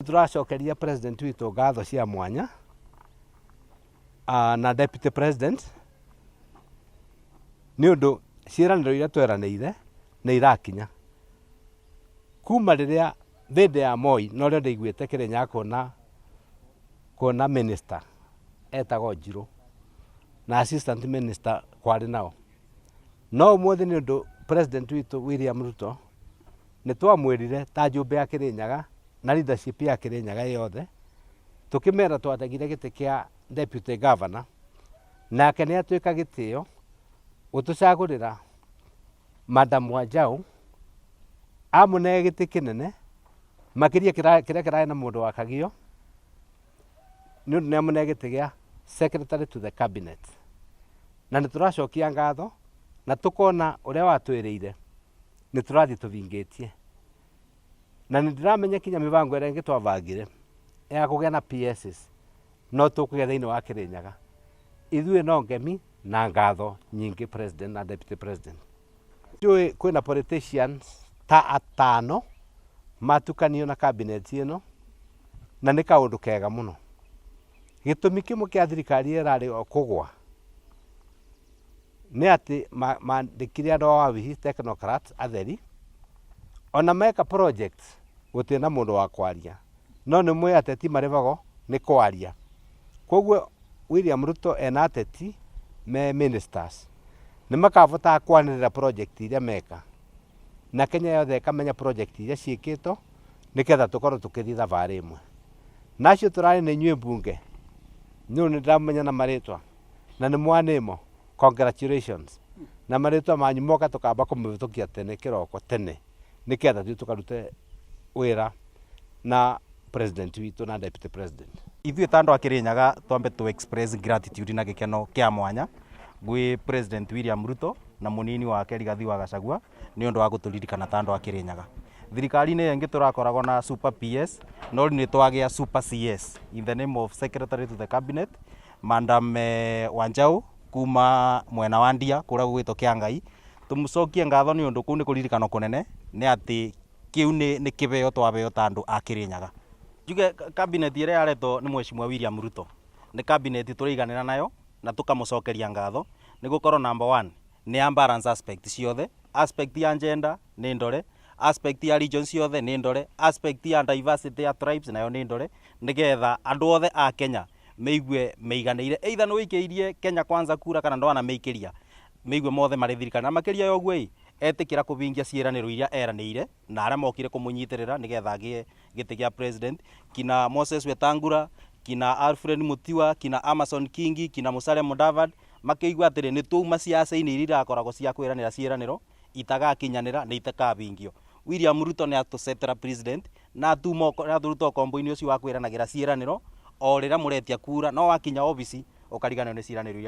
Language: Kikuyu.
Tũracokeria president witũ ngatho cia mwanya na deputy president nĩ ũndũ ciĩranĩro iria tweranĩire nĩ irakinya. Kuma rĩrĩa hĩndĩ ya Moi norĩo ndaiguĩte Kĩrĩnyaga kuona kuona minister etagwo Njirũ na assistant minister kwarĩ nao. No ũmũthĩ nĩ ũndũ president witũ William Ruto nĩ twamwĩrire ta njumbe ya Kĩrĩnyaga na leadership ya Kĩrĩnyaga yothe, tũkĩmera twategire gĩtĩ kĩa deputy governor, nake nĩ atuĩka gĩtĩo gũtũcagũrĩra Madam Wanjau amũne gĩtĩ kĩnene makĩria kĩrĩa kĩrarĩ na mũndũ wa Kagio, nĩ ũndũ nĩ amũne gĩtĩ gĩa secretary to the cabinet. Na nĩ tũracokia ngatho na tũkona ũrĩa watwĩrĩire nĩ tũrathiĩ tũvingĩtie, na nĩ ndĩramenya kinya mĩbango ĩrĩa ĩngĩ twabangire ya kũgĩa na PSs no tũkũgĩa thĩinĩ wa Kĩrĩnyaga. Ithuĩ no ngemi na ngatho nyingĩ president na deputy president. Njũĩ kwĩna politicians ta atano matukanio na cabinet ĩno, na nĩ kaũndũ kega mũno. Gĩtũmi kĩmwe kĩa thirikari ĩrarĩ o kũgwa nĩ atĩ mandĩkire andũ a wabici technocrats atheri, ona meka projects gũtirĩ na mũndũ wa kwaria, no nĩ mwĩ ateti marĩhagwo nĩ kwaria. Koguo William Ruto ena ateti me ministers nĩ makabotaga kwanĩrĩra project iria meka, na Kenya yothe ĩkamenya project iria ciĩkĩtwo nĩgetha tũkorwo tũkĩthiĩ thabarĩ ĩmwe. Na acio tũrarĩ na inyuĩ mbunge, nĩ ũndũ nĩ ndĩramenya na marĩtwa na nĩ mwanĩmo, congratulations. Na marĩtwa manyu moka tũkamba kũmĩhĩtũkia tene kĩroko tene nĩgetha tũthiĩ tũkarute wĩra na president witũ na deputy president. Ithuĩ ta andũ a Kĩrĩnyaga twambe tũ express gratitude na gĩkeno kĩa mwanya gwĩ President William Ruto na mũnini wake Rigathi wa Gachagua nĩ ũndũ wa gũtũririkana ta andũ a Kĩrĩnyaga. Thirikari-inĩ ĩyo ĩngĩ tũrakoragwo na super PS, no rĩu nĩ twagĩa super CS in the name of secretary to the cabinet Madam Wanjau kuma mwena wa Ndia kũrĩa gũgwĩtwo Kĩangai. Tũmũcokie ngatho nĩ ũndũ kũu nĩ kũririkanwo kũnene nĩ atĩ kĩu nĩ kĩheo twaheo ta andũ a Kĩrĩnyaga. Njuge cabinet ĩrĩa yaretwo nĩ Mheshimiwa William Ruto nĩ cabinet tũraiganĩra nayo na tũkamũcokeria ngatho nĩ gũkorwo number one nĩ ya balance aspect ciothe. Aspect ya gender nĩ ndore, aspect ya region ciothe nĩ ndore, aspect ya diversity ya tribes nayo nĩ ndore, nĩgetha andũ othe a Kenya meigue meiganĩire, either nĩ wĩikĩirie Kenya Kwanza kura kana ndwanamĩikĩria, meigue mothe marĩ thirikari. Na makĩria ya ũguo ĩ, etĩkĩra kũhingia ciĩranĩro iria eranĩire na arĩa mokire kũmũnyitĩrĩra nĩgetha agĩe gĩtĩ gĩa president, kina Moses Wetangula, kina Alfred Mutua, kina Amason Kingi, kina Musalia Mudavadi, makĩigua atĩrĩ nĩ twauma ciaca-inĩ iria irakoragwo cia kwĩranĩra ciĩranĩro itagakinyanĩra na itakabingio. William Ruto nĩ atũcetera president na atuma atũruta ũkombo-inĩ ũcio wa kwĩranagĩra ciĩranĩro o rĩrĩa mũretia kura, no wakinya obici ũkariganĩrwo nĩ ciĩranĩro iria.